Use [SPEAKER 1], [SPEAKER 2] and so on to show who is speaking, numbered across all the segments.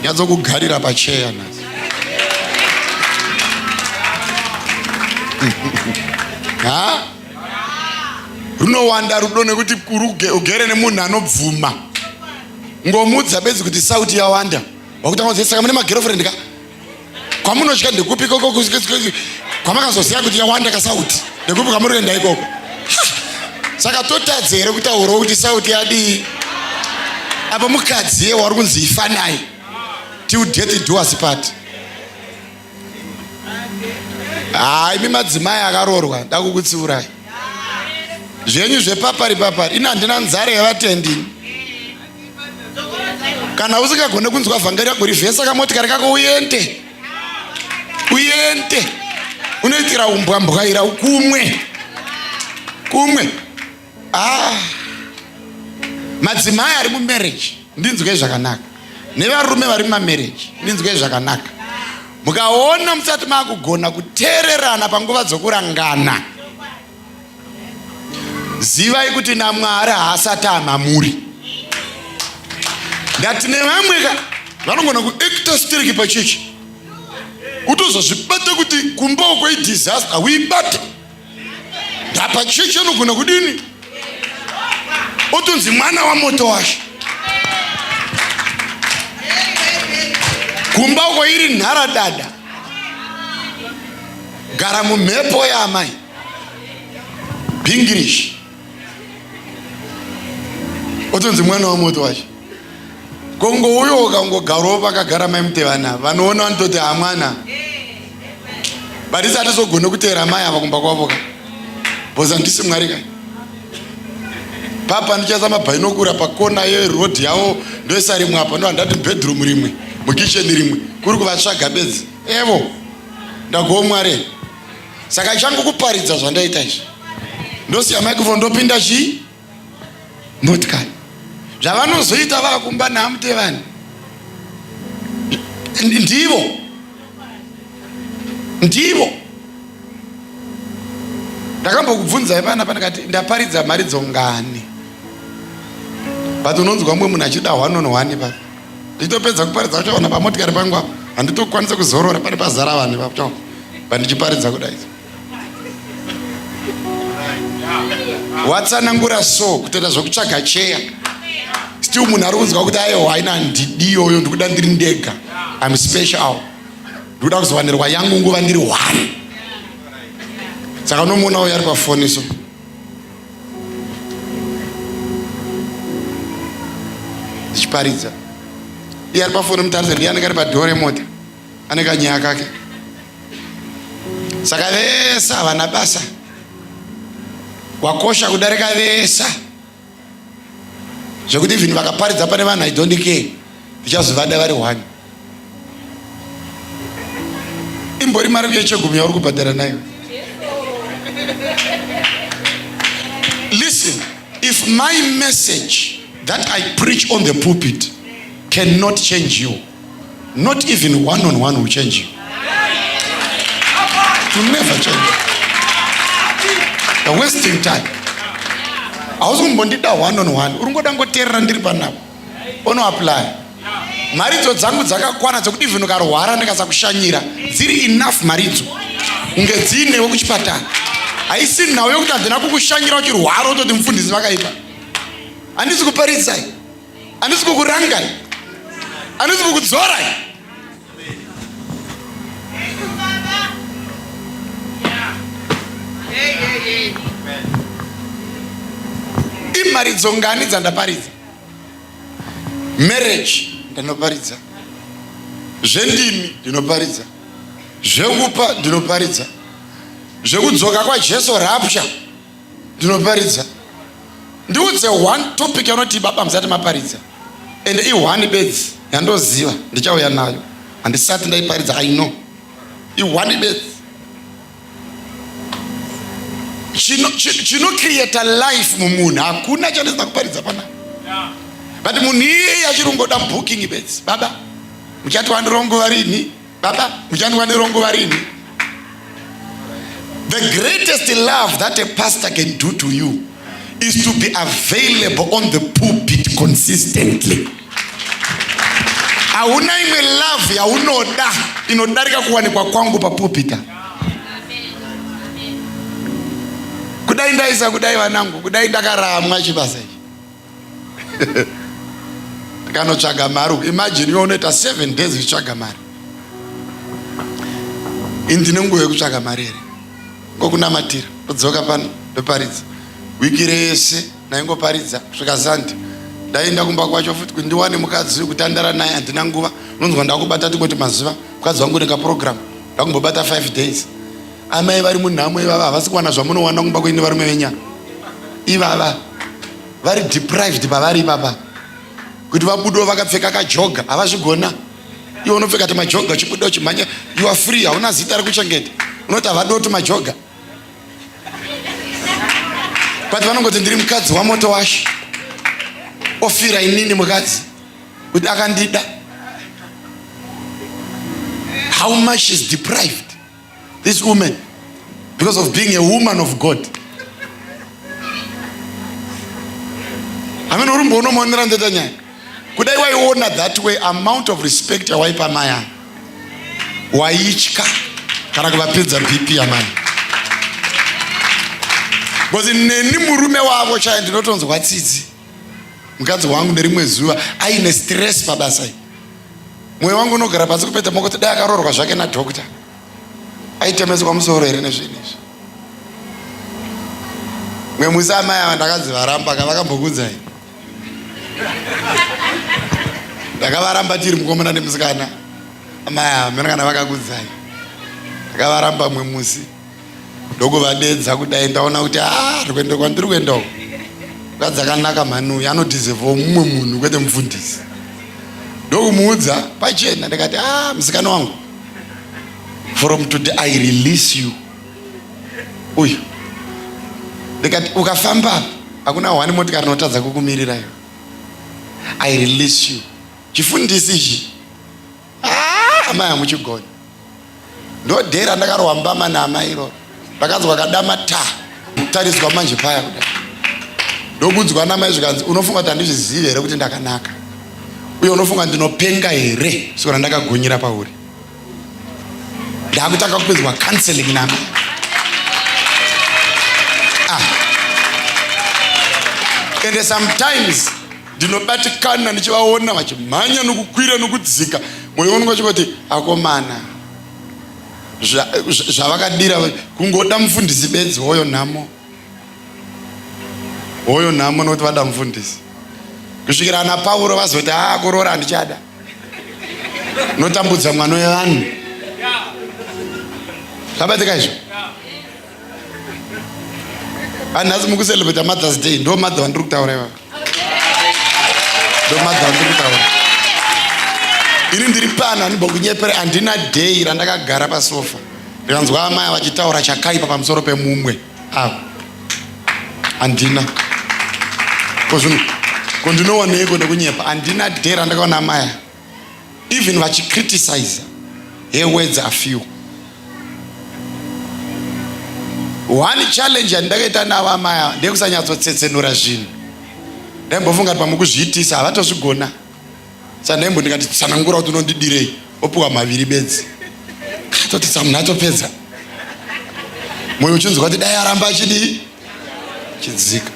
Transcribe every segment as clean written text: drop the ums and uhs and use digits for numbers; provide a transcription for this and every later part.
[SPEAKER 1] Nyatsokugarira pacheya nhasi. Ha? Runowanda rudo nekuti ugere nemunhu anobvuma. Ngomudza bedzi kuti sauti yawanda. Wakutanga kuti saka mune magirlfriend ka? Kwamunotya ndekupi koko kwamakazoziva kuti yawanda kasauti ndekupi kwamuri kuenda ikoko? Saka totadza here kutaurawo kuti sauti yadii? Apa mukadzi ye wari kunzi ifanai till death do us part. Haa imi madzimai akaroorwa ndakukutsiurai zvenyu zvepapari papari ini handina nzara yevatendi kana usingagone kunzwa vhangeri yako rivhesa kamotikari kako uende uende unoitira umbwambwaira kumwe kumwe ah. Madzimai ari mumarriage ndinzwei zvakanaka, nevarume vari mumamarriage ndinzwei zvakanaka. Mukaona musati makugona kuteererana panguva dzokurangana, zivai kuti naMwari haasati amamuri. Ndati nevamwe ka vanogona kuacta stereki pachechi, kutozozvibata kuti kumba uko idisaster, hauibate ndapa chechi anogona kudini otonzi mwana wamoto washe kumba uko iri nharadada gara mumhepo yaamai bhingirishi otonzi mwana wamoto wacho kongo uyo ukangogarawo pakagara mai mutevana vanoona vanototi hamwana but isi hatizogone kuteera mai ava kumba kwavo ka bcause handisi mwari ka papa ndichaisa mabhainokura pakona yeroad yavo ndoisa rimwe apa ndo handati mubedroom rimwe mukicheni rimwe kuri kuvatsvaga bedzi evo ndagowo mwari Saka changu kuparidza zvandaita izvi. Ndosiya microphone ndopinda chii? Motikari. Zvavanozoita vakumba naamutevani. Ndivo. Ndivo. Ndakambokubvunzai pana pandakati ndaparidza mharidzo ngani. But unonzwa mumwe munhu achida one on one papa. Ndichitopedza kuparidza uchaona pamotikari pangu apa handitokwanisa kuzorora pane pazara vanhu ipapo chaona pandichiparidza kudai. Watsanangura so kutoita zvekutsvaga cheya still munhu ari kunzwa kuti aiwa haina handidi iyoyo ndikuda ndiri ndega I'm special ndikuda kuzowanirwa yangu nguva ndiri one saka unomuona uyo ari pafoni so ndichiparidza iye ari pafoni mutarise ndiye anenge ari padhoo remota ane kanyaya kake saka vese havana basa wakosha kudarika vese zvekuti even vakaparidza pane vanhu I don't care ndichazovada vari one imbori mari yechegumi yauri kubhadhara nayo listen if my message that I preach on the pulpit cannot change you not even one on one will change you it will never change you're wasting time hausi kumbondida one on one uri ngoda ngoteerera ndiri panapa unoapply mharidzo dzangu dzakakwana dzekuti even ukarwara ndikasakushanyira dziri enough mharidzo kunge dziinewe kuchipatara haisi nhau yokuti handina kukushanyira uchirwara utoti mufundisi vakaipa handisi kuparidzai handisi kukurangai handisi kukudzorai imharidzo ngani dzandaparidza marriage ndinoparidza zvendimi ndinoparidza zvekupa ndinoparidza zvekudzoka kwajesu rapture ndinoparidza ndiudze one topic yanoti baba musati maparidza ende i-one bedzi yandoziva ndichauya nayo handisati ndaiparidza i know i-one bedzi chinocreata life mumunhu hakuna chandisina kuparidza pana but munhu iyeye achiri kungoda booking bedzi baba muchatiwandironguva rini baba muchandiwandironguva rini. The greatest love that a pastor can do to you is to be available on the pulpit consistently. Hauna imwe love yaunoda inodarika kuwanikwa kwangu papulpit. Kudai ndaisa kudai vanangu, kudai ndakaramwa chibasa ichi. Ndikanotsvaga mari uku. Imagine iwe unoita 7 days uchitsvaga mari. Ini ndine nguva yekutsvaga mari here? Ngokunamatira, ndodzoka pano ndoparidza. Wiki rese ndaingoparidza kusvika Sunday. Ndaenda kumba kwacho futi kuti ndiwane mukadzi wekutandara naye handina nguva. Unonzwa ndakubata tingoti mazuva mukadzi wangu neka program ndakumbobata 5 days. Amai vari munhamo ivava havasi kuwana zvamunowana kumba kwenyu nevarume venyama. Ivava vari deprived pavari ipapa kuti vabudewo vakapfeka kajoga havazvigona iwe unopfeka timajoga uchibuda uchimhanya you are free hauna zita rekuchengeta unoti havadiwo tumajoga but vanongoti ndiri mukadzi wamoto washe ofira inini mukadzi kuti akandida how much is deprived this woman because of being a woman of God. Amene uri mbonomonera ndoita nyaya. Kudai waiona that way amount of respect yawaipa mai ava. Waitya kana kuvapedza BP amai. Because neni murume wavo chaiye ndinotonzwa tsitsi. Mukadzi wangu nerimwe zuva aine stress pabasa iri. Mwoyo wangu unogara pasi kupeta maoko kuti dai akaroorwa zvake nadoctor. Aitemeswa musoro here nezvinhu izvi? Mwe musi amai ava ndakanzi varamba ka vakambokuudzai. Ndakavaramba tiri mukomana nemusikana. Amai ava mene kana vakakuudzai. Ndakavaramba mwe musi. Ndokuvadedza kudai ndaona kuti ah rwendo kwandiri kuenda uko. Mukadzi akanaka mhani uyu anodhizevawo mumwe munhu kwete mufundisi. Ndokumuudza pachena ndikati ah musikana wangu from today I release you. Uyu ndikati ukafamba hakuna one motikari inotadza kukumirira iwe. I release you. Chifundisi ichi ah amai hamuchigoni. Ndodhera ndakarohwa mbama naamai iroro. Ndakanzwa kadama ta tariswa manje paya kudai. Ndokudzwa namai zvikanzi unofunga kuti handizvizivi here kuti ndakanaka. Uye unofunga ndinopenga here svikora ndakagonyera pauri. Ndakutanga kupinzwa counseling namai. Ah. And sometimes ndinobatikana ndichivaona vachimhanya nokukwira nokudzika mwoyo wangu wachingoti akomana zvavakadira kungoda mufundisi bedzi hoyo nhamo hoyo nhamo nokuti vada mufundisi kusvikira ana pauro vazoti haa kuroora handichada notambudza mwana wevanhu zvabatika izvo Anhasi mukucelebrata Mother's Day ndo mother vandiri kutaura ivava. Ndo mother vandiri kutaura. Ini ndiri pano handimbokunyepera handina day randakagara pasofa ndikanzwa amai vachitaura chakaipa pamusoro pemumwe avo. Handina. Ko zvino ko ndinowaneiko nekunyepa? Handina day randakaona amai even vachicriticize her words are few one challenge yandakaita navo amai ava ndeyekusanyatsotsetsenura zvinhu ndaimbofunga kuti pamwe kuzviitisa havatozvigona sa ndaimbo ndikati tsanangura kuti unondidirei opiwa maviri bedzi atoti samunhu atopedza mwoyo uchinzwa kuti dai aramba achidii chidzika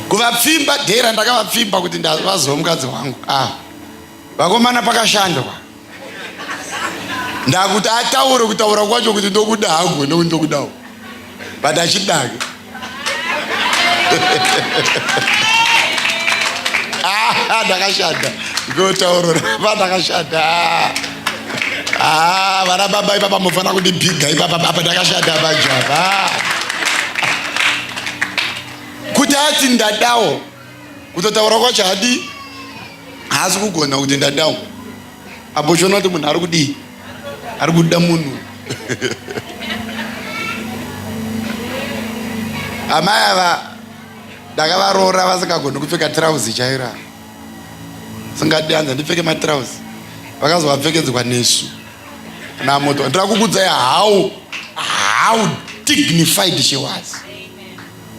[SPEAKER 1] kuvapfimba dhera ndakavapfimba kuti ndavazova mukadzi wangu ah vakomana pakashandwa ndakuti ataure kutaura kwacho kuti ndokuda hangu nekuti ndokudawo but achidake ah, ndakashanda ngotaurora pa ndakashanda ah, vana baba ipapa mufanira kundibhiga ipapa apa ndakashanda pajava kuti ati ndadawo kutotaura kwacho hadi haasi kugona kuti ndadawo apo uchiona kuti munhu ari kudii ari kuda munhu amai ava ndakavaroora vasingagoni kupfeka tirauzi chairo singadi hanzi ndipfeke matirauzi vakazovapfekedzwa nesu. Namoto ndira kukudzai how how dignified she was,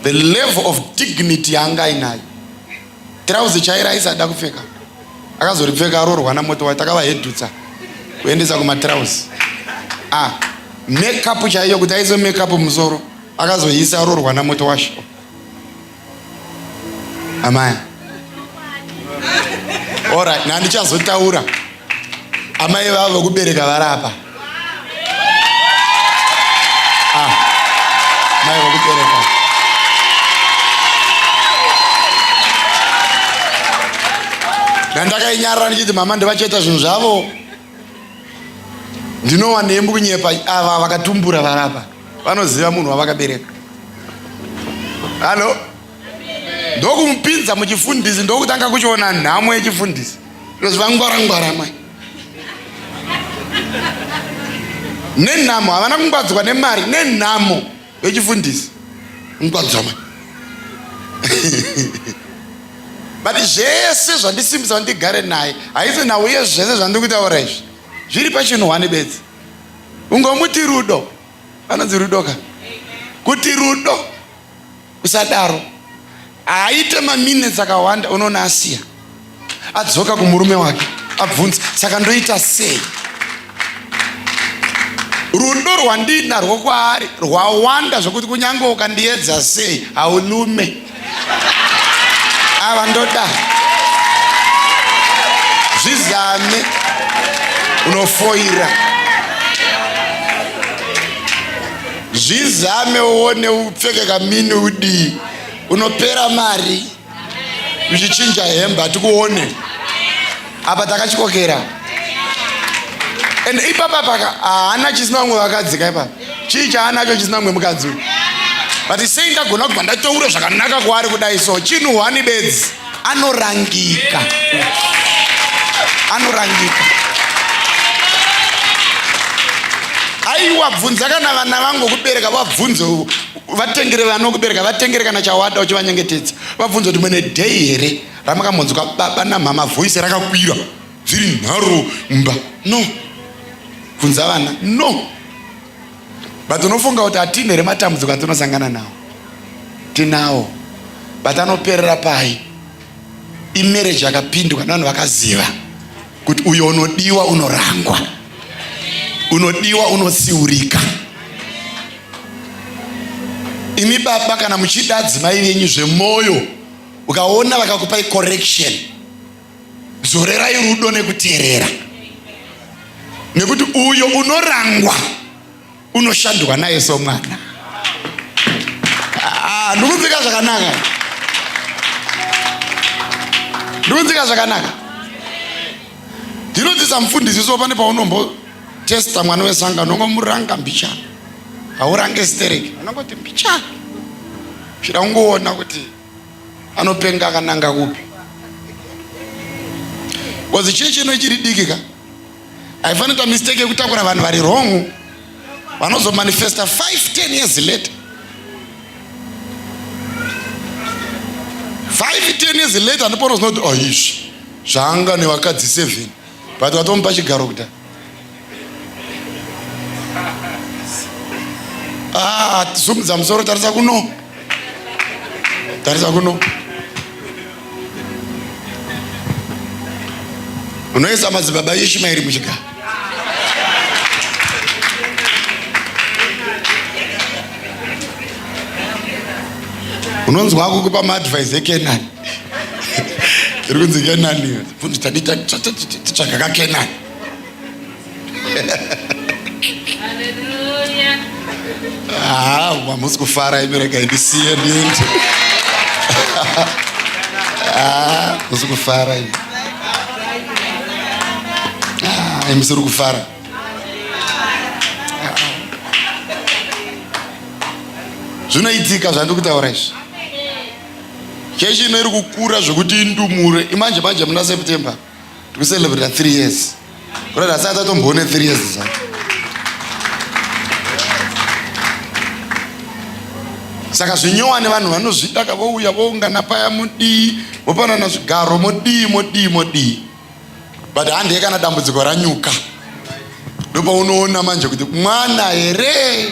[SPEAKER 1] the level of dignity yaanga ainayo. Tirauzi chairo aisada kupfeka, akazoripfeka aroorwa namoto wacho. Takavahedhutsa kuendesa kumatirauzi. Ah, makeup chaiyo, kuti aise makeup musoro, akazoisa aroorwa namoto wacho. Amai, alright, nandichazotaura amai vavo vokubereka varapa. Ah, mai vokubereka, ndandakainyarara ndichiti mama ndivachaita zvinhu zvavo, ndinowanembu kunyepa. Ava vakatumbura varapa vanoziva munhu wavakabereka. Hallo, ndokumupinza muchifundisi, ndokutanga kuchiona nhamo yechifundisi. Zvangwarangwara mai nenhamo, havana kungwadzwa nemari, nenhamo yechifundisi ngwadzwa mai. But zvese zvandisimbisa kuti ndigare naye haisi nhau yezvese zvandiri kutaura izvi, zviri pachinhu hwani bedzi. Ungomuti rudo, anonzi rudo ka, kuti rudo usadaro. Haaite maminutes akawanda, unoona asiya, adzoka kumurume wake, abvunza, "Saka ndoita sei?" Rudo rwandinarwo kwaari rwawanda zvokuti kunyange ukandiedza sei, haulume. Ava ndoda zvizame, unofoira. Zvizame uone, upfeke kamini, udii, unopera mari uchichinja hembe, hatikuone apa takachikokera. And ipapa paka haana chisina vamwe vakadzika ipapa. Chii chaanacho chisina mumwe mukadzi uyu? But sei ndagona kubva ndataura zvakanaka kwaari kudai? So chinhu hwani bedzi, anorangika, anorangika. Aiwa, bvunza kana vana vangu kubereka, vabvunze, vatengere vana kubereka, vatengere kana chawada, uchivanyengetedza. Vabvunze kuti mune day here ramakambonzwa baba namama voice rakakwira, dziri nharo mba? No, bvunza vana. No, but unofunga kuti hatine here matambudziko atinosangana nawo? Tinawo, but anoperera pai? Imarriage yakapindwa nevanhu vakaziva kuti uyo unodiwa unorangwa, unodiwa unotsiurika. Imi baba, kana muchida adzimai venyu zvemwoyo, ukaona vakakupai correction, dzorerai rudo nekuteerera, nekuti uyo unorangwa unoshandwa naye somwana. Ah, ndikunzika zvakanaka? Ndikunzika zvakanaka? Ndinodzisa mufundisi, so pane paunombotesta mwana wesangano, ungomuranga mbichana, haurange stereki, unongoti mbichana, chida kungoona kuti anopenga akananga kupi. Because chechi ino ichiri diki ka, haifaniri kuita mistake yekutakura vanhu vari wrong vanozomanifesta 5 10 years later. 5 10 years later ndipo unozoona kuti, oh, izvi zvanga nevakadzi 7, but vatomupa chigaro kuda. Ah, sumudza musoro, tarisa kuno, tarisa kuno. Unoisa madzibaba Ishimairi muchigaro. Unonzwa kukupa maadvice ekenani, iri kunzi Kenani. Fundi tadi titsvaga kaKenani.
[SPEAKER 2] Hallelujah.
[SPEAKER 1] Ah, hamusi kufara imi, regai ndisiye ndiende. Ah, musi kufara imi. Ah, imi musiri kufara. Ah. Zvinoitika zvandiri kutaura izvi. Chechi ino iri kukura zvekuti indumure. Imanje manje muna September tikucelebrata 3 years. Kurati asati atomboone 3 years zvacho. Saka zvinyowani vanhu vanozvida ka, vouya voungana paya, modii, vopanana zvigaro, modii, modii, modii, but handei kana dambudziko ranyuka. Ndopaunoona manje kuti mwana here.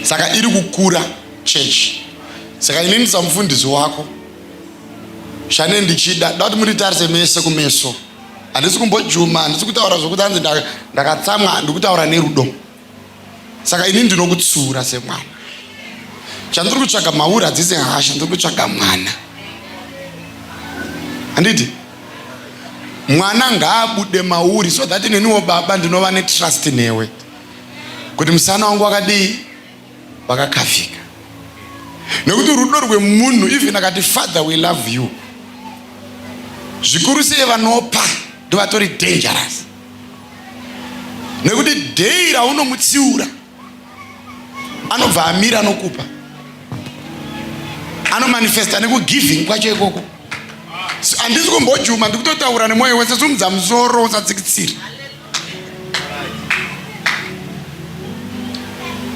[SPEAKER 1] Saka iri kukura chechi. Saka inini samufundisi wako shane ndichida da kuti munditarise mese kumeso. Handisi kumbojuma, handisi kutaura zvokuti hanzi ndakatsamwa, ndikutaura nerudo. Saka ini ndinokutsiura semwana. Chandiri kutsvaga mauri hadzisi hasha, ndiri kutsvaga mwana. Handiti? Mwana ngaabude mauri so that neniwo baba ndinova netrust newe kuti musana wangu wakadii wakakavhika. Nekuti rudo rwemunhu even akati father we love you, zvikuru sei vanopa ndovatori dangerous, nekuti day raunomutsiura anobva amira nokupa, anomanifesta nekugiving kwacho ikoko. Handisi kumbojuma, ndikutotaura nemwoyo wese. Sumudza musoro usatsikitsira.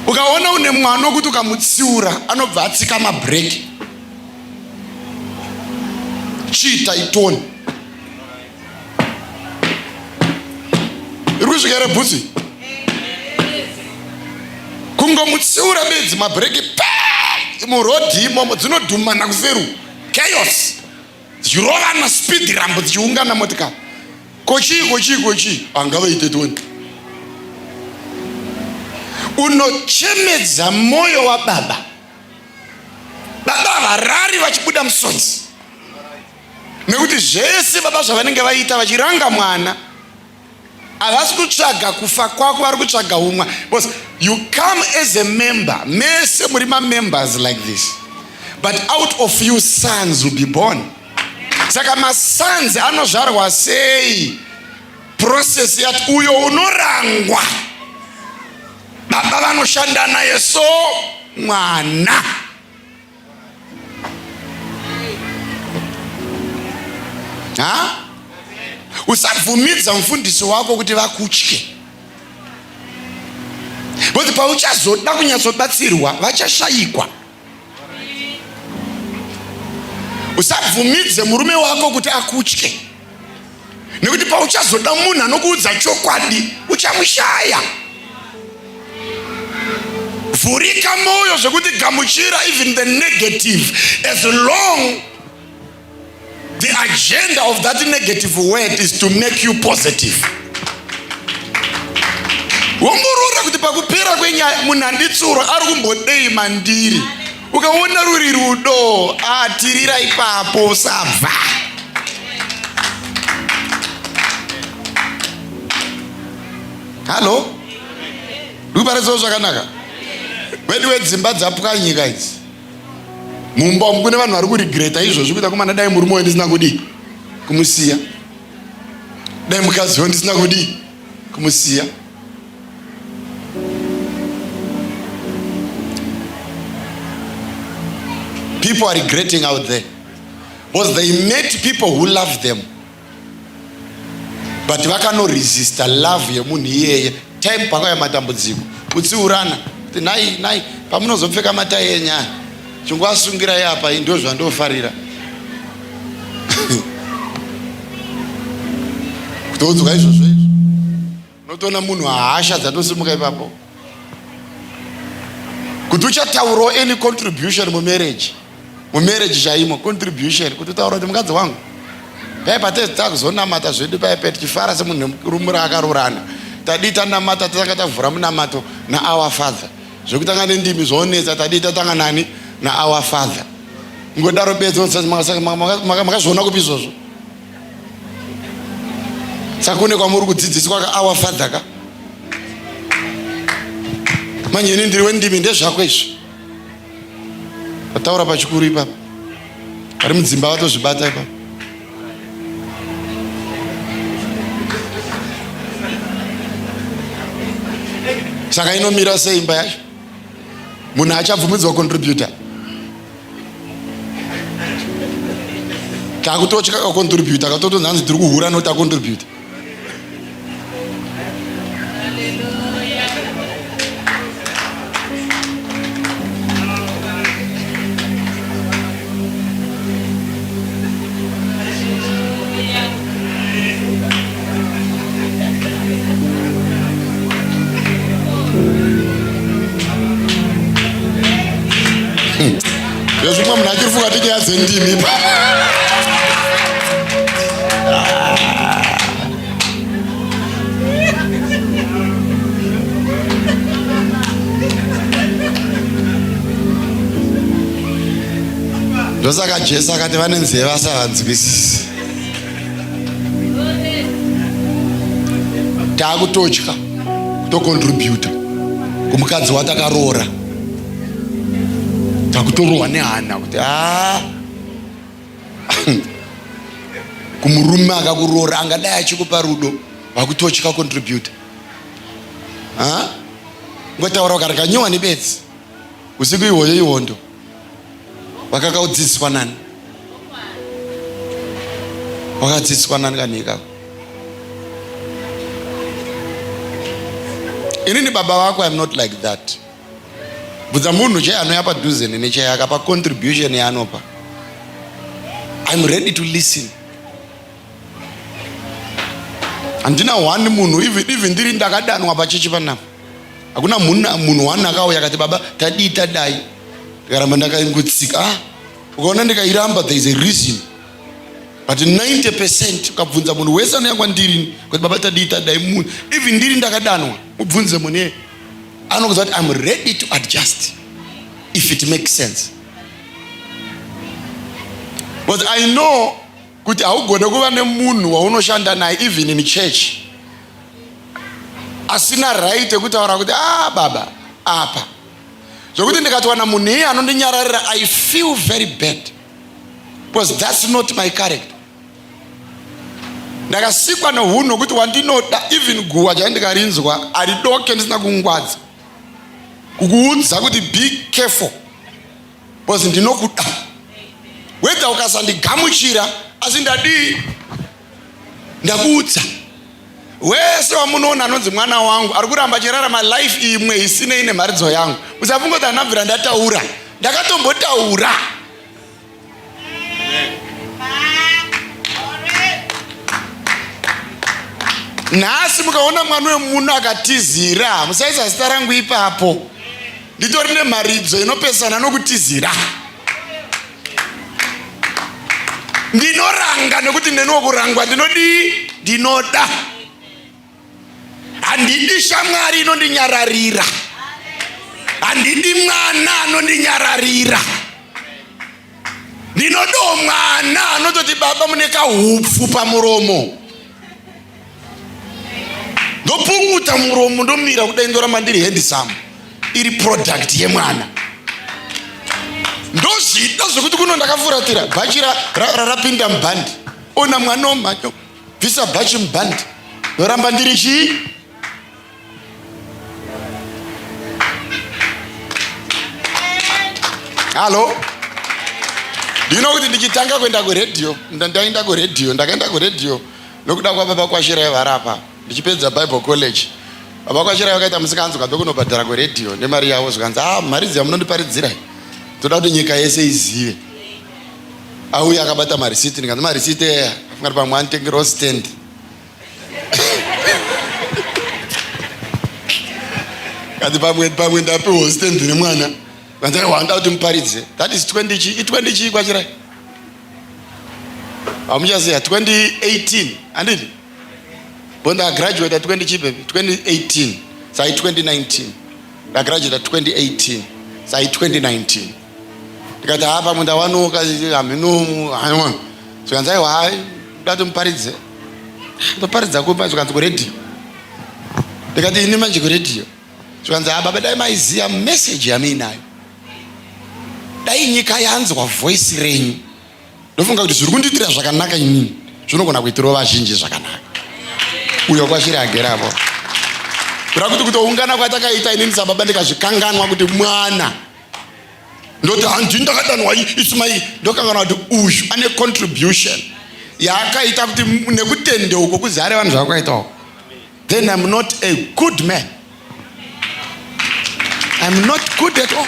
[SPEAKER 1] Ukaona une mwana wekuti ukamutsiura anobva atsika mabhureki, chiita itoni iri kusvika here bhutsi? Kungomutsiura bedzi mabhureki pa murodhi imomo dzinodhumana kuseru, chaos, dzichirovana speed rambo dzichiungana motikari. Kochii kochii kochii angavaite toni. Unochemedza moyo wababa, baba havarari vachibuda musodzi nekuti zvese baba zvavanenge vaita vachiranga mwana, havasi kutsvaga kufa kwako, vari kutsvaga umwa. Because you come as a member, mese muri mamembers like this, but out of you sons will be born. Saka masons anozvarwa sei? Process yati uyo unorangwa, baba vanoshanda naye so mwana. Ha? Usabvumidza mufundisi wako kuti vakutye, because pauchazoda kunyatsobatsirwa vachashayikwa. Usabvumidze murume wako kuti akutye, nekuti pauchazoda munhu anokuudza chokwadi uchamushaya. Vhurika moyo zvekuti gamuchira even the negative, as long the agenda of that negative word is to make you positive. Wongorora kuti pakupera kwenyaya munhu anditsuro ari kumbodei mandiri. Ukaona ruri rudo, atirira ipapo, usabva. Halo, ndikuparidzawo zvakanaka. Wedu wedzimba dzapwanyika idzi, mumba umu kune vanhu vari kurigreta izvozvi kuita kumana, dai murume uyu ndisina kudii kumusiya, dai mukadzi uyu ndisina kudii kumusiya. People are regretting out there because they met people who love them, but vakanoresista love yemunhu iyeye. Time pakauya matambudziko, kutsiurana kuti nai nai, pamunozopfeka matai enyaya chingoasungirai apa, ndo zvandofarira. Kutoudzwa izvozvo izvo, unotoona munhu hasha dzatosimuka ipapo kuti uchataurawo any contribution mumarriage, mumarriage chaimo contribution, kuti utaura kuti mukadzi wangu pai patezi takuzonamata zvedu pai pe tichifara semunhu nemurume akaroorana, tadii tanamata, tatanga tavhura munamato naOur Father, zvekutanga nendimi zvoonetsa, tadii tatanga nani naOur Father, ngodaro bedzi. Makazviona kupi izvozvo? Saka kune kwamuri kudzidziswa ka Our Father ka? Manje ini ndiri wendimi, ndezvako izvi. Vataura pachikuru ipapa, vari mudzimba vatozvibata ipapa. Saka inomira sei imba yacho? Munhu achabvumidzwa contributor, takutotya kacontributor katotonzi hanzi tiri kuhura noti acontributor. Hatibati nyaya dzendimi. Ndosaka Jesu akati vane nzeve vasavanzwisisi. Taakutotya kutocontributa kumukadzi watakaroora. Takutorohwa nehana kuti haa kumurume akakuroora angadai achikupa rudo vakutotya contributa. Ha? Ngotaura ukarega nyowani bedzi. Usiku ihoyo ihondo. Wakakaudzidziswa nani? Wakadzidziswa nani kanhu ikako? Inini baba vako I'm not like that. Bvunza munhu chai anouya padhuze neni chai akapa contribution yaanopa. I'm ready to listen. Handina one munhu even, even ndiri ndakadanwa pachechi panapa. Hakuna munhu one akauya akati baba tadii tadai. Ndikaramba ndakaingotsika. Ah, ukaona ndikairamba there is a reason. But 90% ukabvunza munhu wese anouya kwandiri kuti baba tadii tadai munhu even ndiri ndakadanwa mubvunze munhu iye anokuudza kuti I'm ready to adjust if it makes sense. But I know kuti haugone kuva nemunhu waunoshanda naye even in church asina right yekutaura kuti ah baba apa zvekuti ndikatowana munhu iye anondinyararira I feel very bad because that's not my character. Ndakasikwa nehunhu hwekuti wandinoda even guwa chai ndikarinzwa aridoke ndisina kungwadza kukuudza kuti be careful because ndinokuda whether ukasandigamuchira asi ndadii ndakuudza. Wese wamunoona anonzi mwana wangu ari kuramba achirarama life imwe isinei nemharidzo yangu, musafunga kuti handabvira ndataura, ndakatombotaura. Nhasi mukaona mwana wemunhu akatizira, musaisa zita rangu ipapo. Nditori nemharidzo inopesana nokutizira. Ndinoranga nekuti neniwo kurangwa ndinodii? Ndinoda. Handidi shamwari inondinyararira. Handidi mwana anondinyararira. Ndinodawo mwana anototi baba mune kahupfu pamuromo. Ndopunguta muromo ndomira kudai ndoramba ndiri handsome. Iri product yemwana. Ndozvida zvekuti kuno ndakafuratira bhachi rapinda mubhandi. Ona mwana omhanya bvisa bhachi mubhandi. Ndoramba ndiri chii? Halo, ndino kuti ndichitanga kuenda kuredhiyo, ndaenda kuredhiyo, ndakaenda kuredhiyo nokuda kwababa Kwashirai varapa ndichipedza Bible College. Baba Kwashirai vakaita musikanzwa ndokunobhadhara kuredhiyo nemari yavo, zvikanzi ah, mharidzi yamunondiparidzira toda kuti nyika yese izive. Auya akabata marisiti, ndikanzi marisiti eya, afunga kuti pamwe anitengerawo stand. Kati pamwe pamwe ndapiwa stand nemwana. Vanzi wanda kuti muparidze. That is 20 chi, i 20 chi kwachirai. Hamuchaziva 2018, handiti? Bo ndagraduate 20 chi baby, 2018. Sai 2019. Ndagraduate 2018. Sai 2019. Ndikati ha pamwe ndawanoka hameno haiwa. Zvikanzi aiwa hai ndati muparidze. Ndoparidza kupi zvikanzi kuredhiyo. Ndikati ini manje kuredhiyo. Zvikanzi ha baba dai maiziva message yamuinayo. Dai nyika yanzwa voice renyu. Ndofunga kuti zviri kundiitira zvakanaka inini zvinogona kuitirawo vazhinji zvakanaka. Uyo kwashiri agere apo. Kuda kuti kutoungana kwatakaita inini sababa ndikazvikanganwa kuti mwana ndoti hanzi ndakadanwa ismai ndokanganwa kuti uyu ane contribution yaakaita kuti nekutendeuko kuzare vanhu zvakaitawo. Then I'm not a good man. I'm not good at all.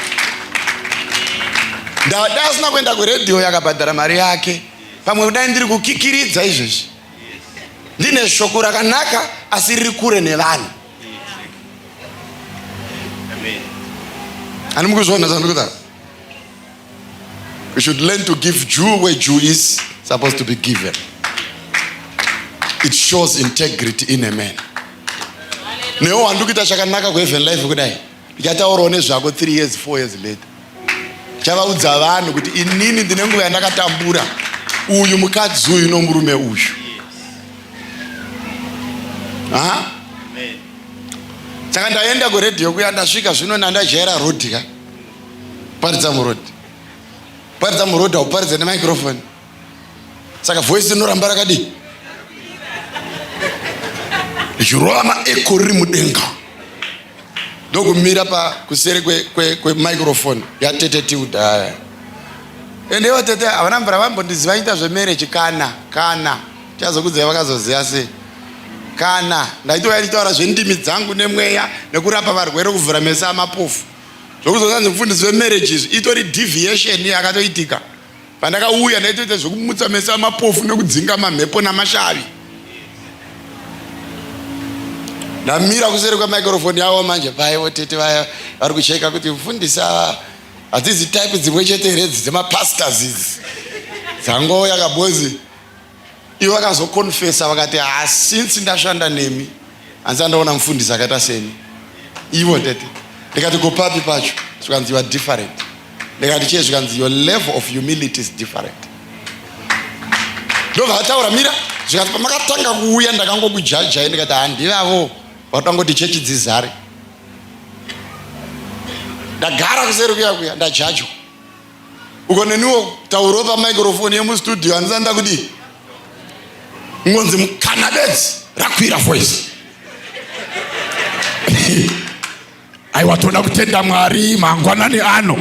[SPEAKER 1] Ndada asina kuenda kuredhiyo yakabhadhara mari yake. Pamwe kudai ndiri kukikiridza izvezvi. Ndine shoko rakanaka asi riri kure nevanhu. Ani mukuzviona zvandiri kutaura? We should learn to give due where due is supposed to be given. It shows integrity in a man. Newe wandi kuita chakanaka kuheaven life kudai ndichataurawo nezvako 3 years 4 years later. Chavaudza vanhu kuti inini ndine nguva yandakatambura uyu mukadzi uyu nomurume uyu. Ha? Saka ndaenda kuredhiyo kuya ndasvika zvino nandajaira road ka. Paridza muroad. Paridza muroad hauparidze nemicrophone. Saka voice rinoramba rakadii? Richirova maeko riri mudenga. Ndokumira pa kuseri kwemicrophone kwe, kwe yatete Tilda aya. Ende ivo tete havana mvura vambondiziva ita zvemarriage kana kana chazokudzai vakazoziva sei kana ndaitouya ndichitaura zvendimi dzangu nemweya nekurapa varwere kuvhura meso amapofu zvokuzonanzi mufundisi vemarriage izvi itori deviation yakatoitika pandakauya ndaitoita zvekumutsa meso amapofu nekudzinga mamhepo namashavi ndamira kuseri kwemicrophone yavo manje paivo tete vaya vari kucheka kuti mufundisi ava hadzizi type dzimwe chete here idzi dzemapastors idzi dzangouya kabozi ivo vakazokonfesa vakati ha since ndashanda nemi hanzi andaona mufundisi akaita seni ivo tete ndikati kopapi pacho zvikanzi you are different ndikati chee zvikanzi your level of humility is different ndobva vataura mira zvikanzi pamakatanga kuuya ndakangokujajai ndikati handivavo vatangoti chechi dzizare ndagara kuseri kuya kuya ndajajwa uko neniwo tauro pamicrophone yemustudio handisati ndakudii ngonzi mukana bedzi rakwira voice
[SPEAKER 2] Aiwa toda kutenda Mwari mangwanani ano.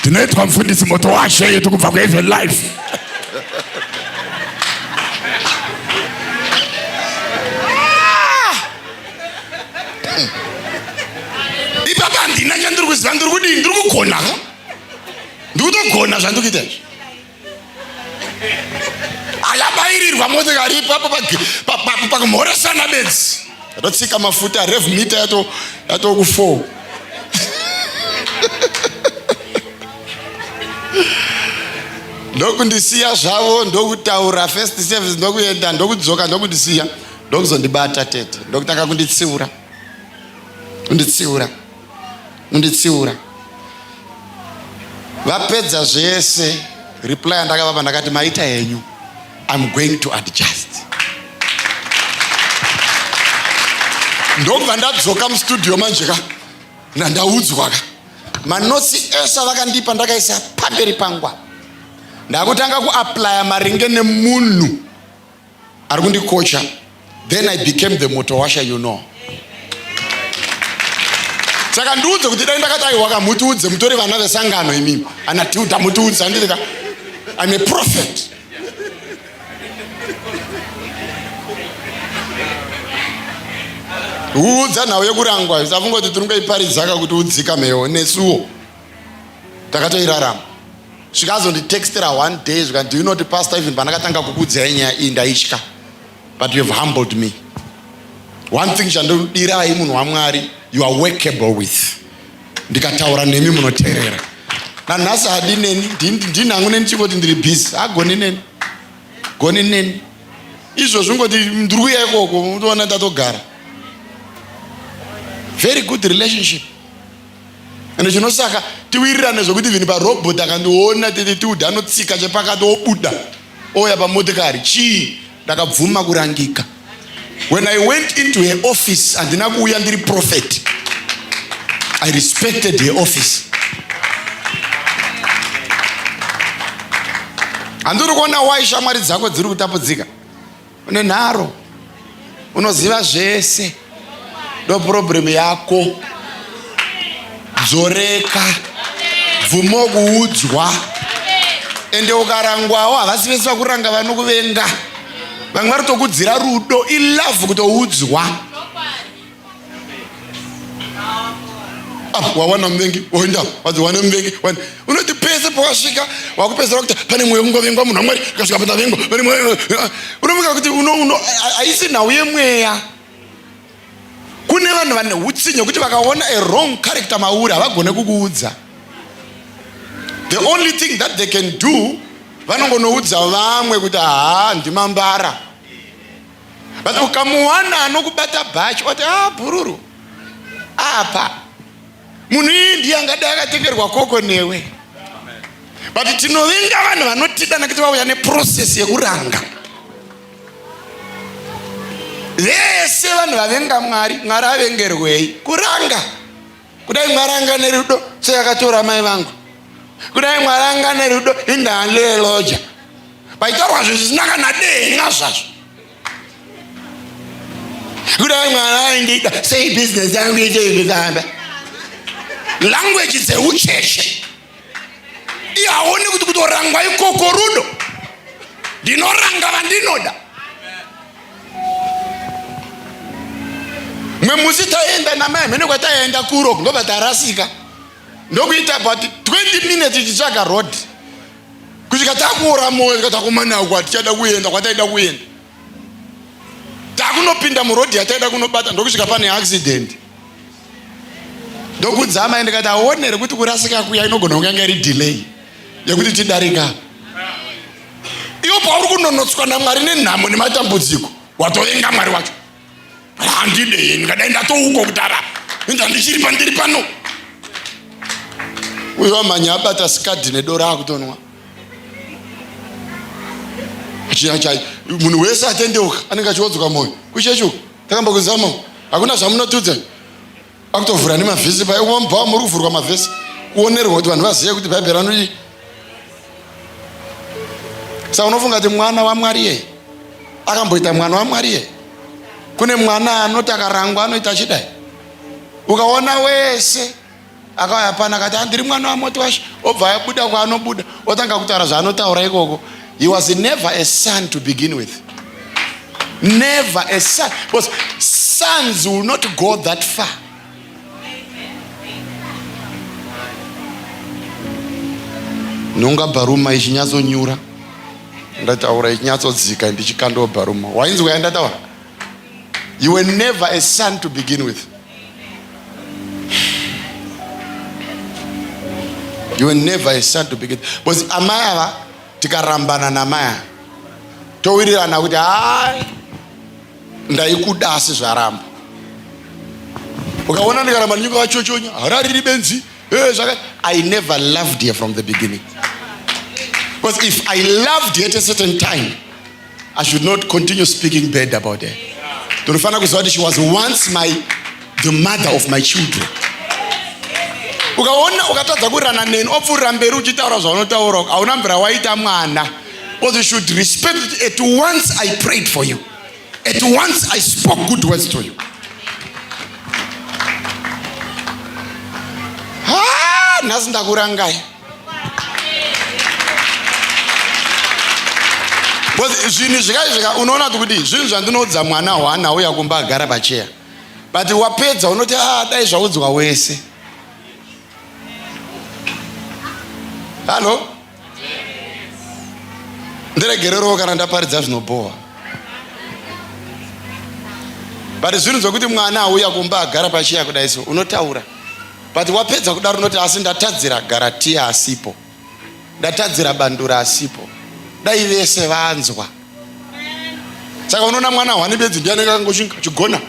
[SPEAKER 2] Tinoitwa mufundisi moto washe yetu kubva kuHeaven Life.
[SPEAKER 1] Ipapa handina chandiri kuziva ndiri kudii ndiri kugona ndiri kutogona zvandiri kuita izvi ayabairirwa motikari ipapo pakumhoresana bedzi yatotsika mafuta rev meter yato yatoku 4 ndokundisiya zvavo ndokutaura first service ndokuenda ndokudzoka ndokundisiya ndokuzondibata tete ndokutanga kunditsiura kunditsiura kunditsiura vapedza zvese reply yandakavapa ndakati maita henyu I'm going to adjust ndobva ndadzoka mustudio manje ka ndandaudzwa ka manotsi ese avakandipa ndakaisa pamberi pangwa ndakutanga kuaplya maringe nemunhu ari kundikocha then i became the motor washer you know saka ndiudze kuti dai ndakati aiwa ka mutiudze mutori vana vesangano imimi ana tilda mutiudze handiti ka i'm a prophet udza nhau yekurangwa usafunga kuti tiri kungoiparidzaka kuti udzikamewo nesuwo takatoirarama svika azonditextera one day zvika do you know kuti pastor even pandakatanga kukuudzai nyaya iyi ndaitya but you have humbled me one thing chandodirai munhu wamwari you are workable with ndikataura nemi munoteerera nanhasi hadi neni ndinhangu neni chingoti ndiri busy hagoni neni goni neni izvozvi ngoti ndiri kuya ikoko utoona ndatogara very good relationship ende chinosaka tiwirirane zvekuti vini parobot akandiona tete tiudhi anotsika chepakati obuda ouya pamotikari chii ndakabvuma kurangika when i went into her office handina kuuya ndiri prophet i respected her office handiri kuona why shamwari dzako dziri kutapudzika une nharo unoziva zvese ndo problem yako dzoreka bvumo kuudzwa ende ukarangwawo havasi vese vakuranga vanokuvenga vamwe vari tokudzira rudo ilove kutoudzwa Ah, wawana muvengi woenda wadzi wane muvengi unoti pese pawasvika wakupedzera kuti pane mweya ungovengwa munhu wamwari ukasvika pandavengwa pane mweya unofunga kuti haisi nhau yemweya kune vanhu vane utsinye kuti vakaona a wrong character mauri havagone kukuudza The only thing that they can do, vanongonoudza vamwe kuti haa ndimambara. But ukamuwana anokubata bhachi oti ah bhururu apa munhu iyi ndiye angadai akatengerwa koko newe. But tinovenga vanhu vanotida nekuti vauya neprocess yekuranga. Vese vanhu vavenga Mwari, Mwari avengerwei? Kuranga. Kudai Mwari anga nerudo seyakatora mai vangu. Kudai Mwari anga nerudo indaaleloja. Paitaurwa zvinhu zvisina kana denga zvazvo. Kudai Mwari aindida sei business yangu ite kufamba. Language dzeucheche. Iye haoni kuti kutorangwa ikoko rudo. Ndinoranga vandinoda. Mwe musi taenda namai mhene kwataenda kuro ndobva tarasika. Ndokuita about 20 minutes tichitsvaga road. Kusvika takuora moyo tikati akomana uku hatichada kuenda kwataida kuenda. Takunopinda muroad yataida kunobata ndokusvika pane accident. Ndokudza amai ndikati aone here kuti kurasika kuya inogona kunge yanga iri delay yekuti tidarika. Iwo pauri kunonotswa naMwari nenhamo nematambudziko watovenga Mwari wacho. Handide ndikadai ndatouko kudhara inda ndichiri pandiri pano. Uyo wamhanya abata sikadhi nedora akutonwa. Munhu wese atendeuka anenge achiwodzwa moyo kuchechi uko takambokuzama hakuna zvamunotudza akutovhura nemavhesi paye mubhawa muri kuvhurwa mavhesi kuonerwa kuti vanhu vazive kuti bhaibheri anodii saka unofunga kuti mwana wamwari yeye akamboita mwana wamwari yeye kune mwana anoti akarangwa anoita achidai ukaona wese akauya pano akati handiri mwana wamoti washe obva abuda kwaanobuda otanga kutaura zvaanotaura ikoko he was never a son to begin with never a son because sons will not go that far nonga bharuma ichinyatsonyura ndataura ichinyatsodZika ndichikandawo bharuma wainzwa yandataura You were never a son to begin with. You were never a son to begin with. Because amai ava tikarambana namai ava towirirana kuti hai ndaikuda asi zvaramba. Ukaona ndikaramba ndichingavachochonya harariri benzi eh, zvaka I never loved her from the beginning. Because if I loved her at a certain time I should not continue speaking bad about her. Tinofanira kuziva kuti she was once my the mother of my children. Ukaona ukatadza kurirana neni opfuurira mberi uchitaura zvaunotaura hauna mvura waita mwana. Because you should respect it. At once I prayed for you. At once I spoke good words to you. Ha, nhasi ndakurangai. Zvinhu zvikaizvika unoona kuti kudii zvinhu zvandinoudza mwana hwana auya kumba agara pacheya but wapedza unoti ah dai zvaudzwa wese hallo ndiregererowo kana ndaparidza zvinobhowa but zvinhu zvokuti mwana auya kumba agara pacheya kudai so unotaura But wapedza kudaro unoti asi ndatadzira Garatia asipo, ndatadzira Bandura asipo, dai vese vanzwa. Saka unoona mwana hwani bedzi ndiye anenge akangoshinga chigona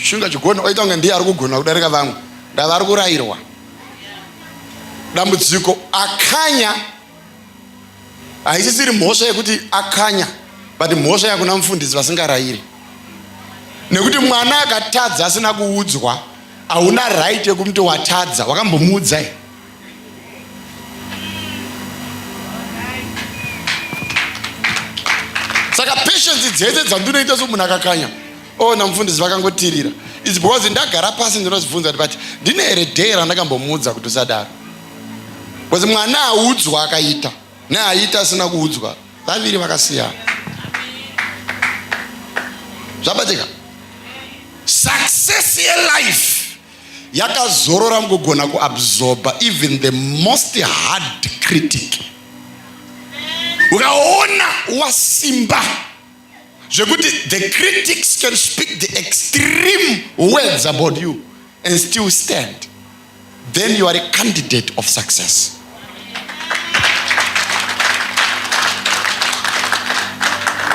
[SPEAKER 1] shinga chigona oita kunge ndiye ari kugona kudarika vamwe, ndava ari kurayirwa. Dambudziko akanya haisisiri mhosva yekuti akanya but mhosva yakuna mufundisi vasingarayiri nekuti mwana akatadza asina kuudzwa hauna right yekumuti watadza wakambomuudza here saka patience dzese dzandinoita somunhu akakanya oh namufundisi vakangotirira its because ndagara pasi ndinozvibvunza kuti but ndine here day randakambomuudza kuti usadaro because mwana audzwa akaita neaita asina kuudzwa vaviri vakasiyana zvabatika success yelife yakazorora mukugona kuabsorba even the most hard critic ukaona wasimba zvekuti the critics can speak the extreme words about you and still stand then you are a candidate of success.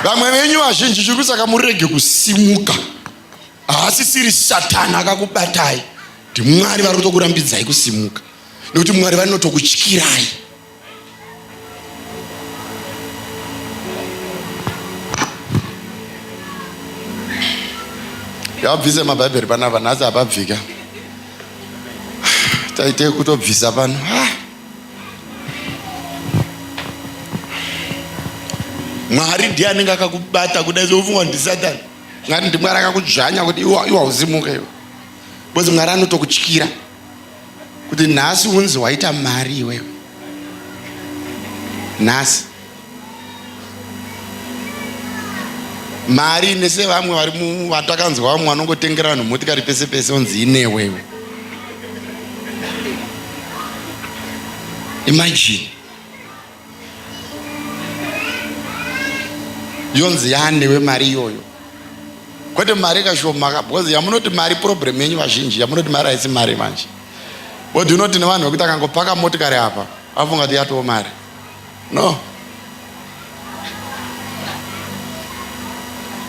[SPEAKER 1] Vamwe venyu vazhinji chiri kusaka murege kusimuka, haasisiri Satani akakubatai, ndiMwari vari kutokurambidzai kusimuka, nekuti Mwari vanotokutyirai. Ngavabvise mabhaibheri panapa, nhasi hapabvika. Taite kutobvisa pano. Ah. Mwari ndiye anenge akakubata kudai sokufunga ndisatani. Mwari ndiMwari akakudzvanya kuti iwe iwe hausimuka iwe. Because Mwari anotokutyira kuti nhasi unzi waita mari iwewe. Nhasi mari ine sevamwe vari vatakanzwa vamwe vanongotengera vanhu motikari pese pese onzi inewewe. Imagine yonzi yanewe mari iyoyo, kwete mari kashoma, because yamunoti mari problem yenyu vazhinji yamunoti mari haisi mari manje. But unoti nevanhu vekuti akangopaka motikari apa afunga kuti yatoo mari. No,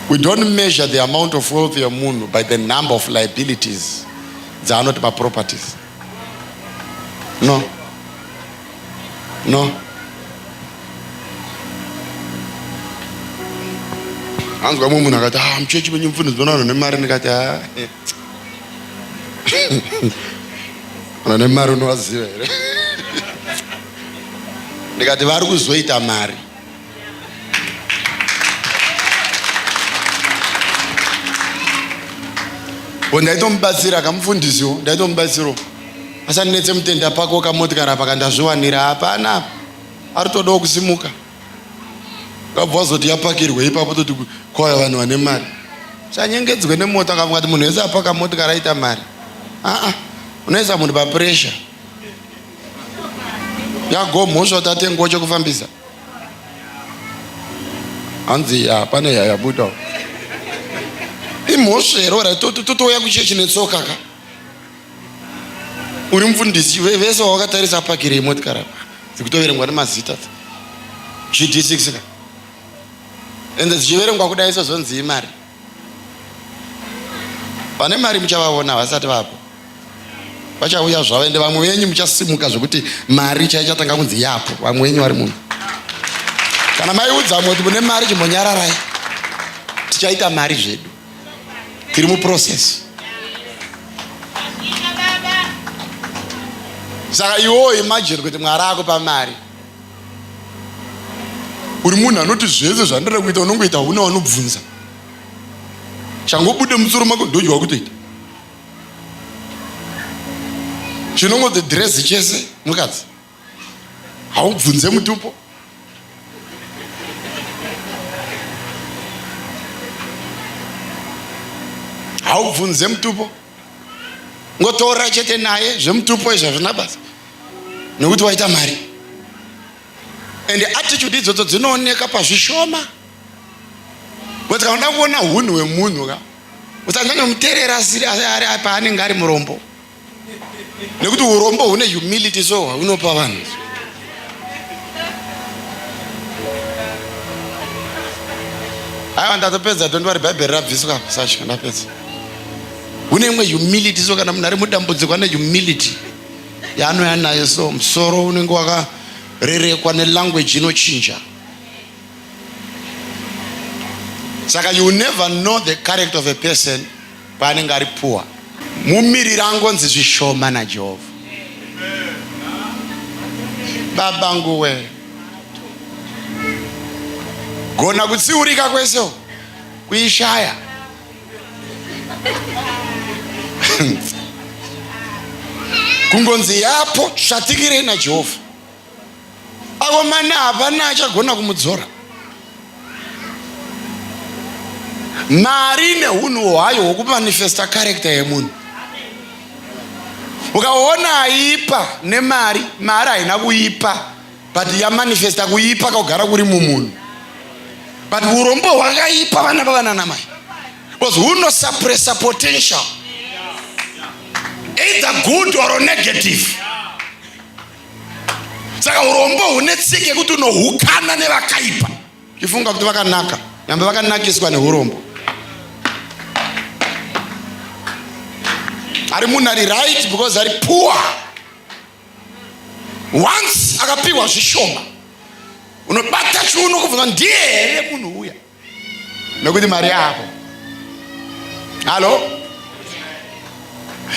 [SPEAKER 1] we don't measure the amount of wealth yemunhu by the number of liabilities dzaanoti maproperties. No, no. Anzwa mumwe munhu akati, ah, muchechi menyu mufundisi muna vanhu nemari. Ndikati, ah, vanhu nemari unovaziva here? Ndikati vari kuzoita mari. Ndaitomubatsira kamufundisiwo, ndaitomubatsirawo asandinetse mutenda pako kamotikari apa kandazviwanira hapana, ari todawo kusimuka. Kabva wazoti yapakirwe ipapo, toti kwauya vanhu vane mari. Sanyengedzwe nemota kafunga kuti munhu wese apaka motikari aita mari. Aa, unoisa munhu papressure yagomhosva kuti atengewo chekufambisa. Hanzi ya pane yabuda imhosva here? Ora totouya kuchechi netsoka ka. Uri mufundisi, vese wawakatarisa apakirei motikari apa dzikutoverengwa nemazita GD6 ka, ende dzichiverengwa kudai sozonzi imari. Vane mari muchavaona vasati vapo, vachauya zvavo. Ende vamwe venyu muchasimuka zvekuti mari chaichatanga kunzi yapo. Vamwe venyu vari muno, kana maiudza mwe kuti mune mari, chimbonyararai, tichaita mari zvedu, tiri muprocess. Saka iwewo imagine kuti Mwari akupa mari, uri munhu anoti zvese zvandiri kuita unongoita, huna wanobvunza, changobude musoro mako ndodya kutoita, chinongodzi dhirezi chese mukadzi haubvunze mutupo. Haubvunze mutupo, ngotora chete naye. Zvemutupo izvi hazvina basa nekuti waita mari. And attitude idzodzo dzinooneka pazvishoma, but kana uda kuona hunhu hwemunhu ka, usanyanyomuteerera asiri ari paanenge ari murombo, nekuti urombo hune humility, so hunopa vanhu. Aiwa, ndatopedza, don't worry, bhaibheri rabviswa sasha, ndapedza. Hune imwe humility, so kana munhu ari mudambudziko ane humility yaanouya nayo, so musoro unenge wakarerekwa nelanguage inochinja. Saka you never know the character of a person paanenge ari poor. Mumiriri angonzi zvishoma naJehovha. Babangu we, gona kutsiurika kwese kuishaya. Kungonzi yapo svatikirei naJehovha, akomana, hapana achagona kumudzora. Mari neunhu hwayo hwokumanifesta character yemunhu. Ukaona aipa nemari, mari haina kuipa, but yamanifesta kuipa kagara kuri mumunhu. But urombo hwakaipa, vana vavana namai, because hunosuppressa potential, either good or negative. Saka urombo hune tsika yekuti unohukana nevakaipa uchifunga kuti vakanaka. Nyamba vakanakiswa neurombo. Ari munhu ari right because ari poor. Once akapiwa zvishoma unobata chiuno kubvunza ndiye here munhu uya nekuti mari yako. Halo,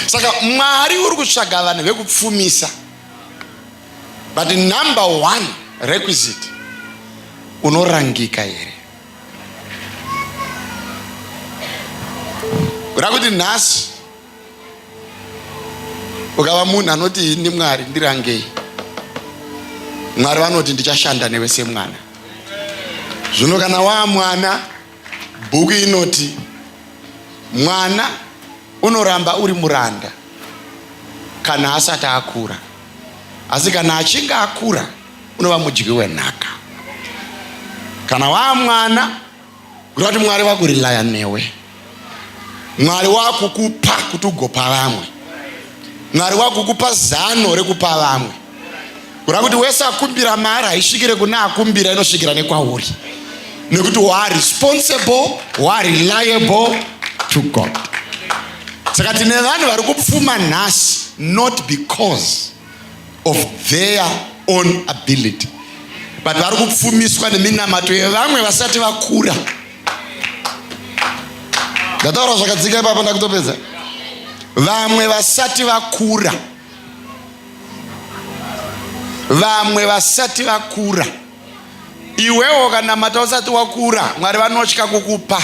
[SPEAKER 1] saka Mwari uri kutsvaga vanhu vekupfumisa, but number one requisite, unorangika here? Kuda kuti nhasi ukava munhu anoti ini Mwari ndirangei, Mwari vanoti ndichashanda newe semwana. Zvino kana waa mwana, bhuku inoti mwana unoramba uri muranda kana asati akura, asi kana achinge akura unova mudyi wenhaka. Kana waa mwana, kureva kuti Mwari vakurilaya newe, Mwari wakukupa kuti ugopa vamwe, Mwari wakukupa zano rekupa vamwe. Kureva kuti wese akumbira mari haisvikire kuna akumbira, inosvikira nekwauri, nekuti waa responsible, waa reliable to God. Saka tine vanhu vari kupfuma nhasi not because of their own ability, but vari kupfumiswa neminamato yevamwe vasati vakura. Ndataura zvakadzika ipapo, ndakutopedza. Vamwe vasati vakura, vamwe vasati vakura. Iwewo ukanamata usati wakura, Mwari vanotya kukupa.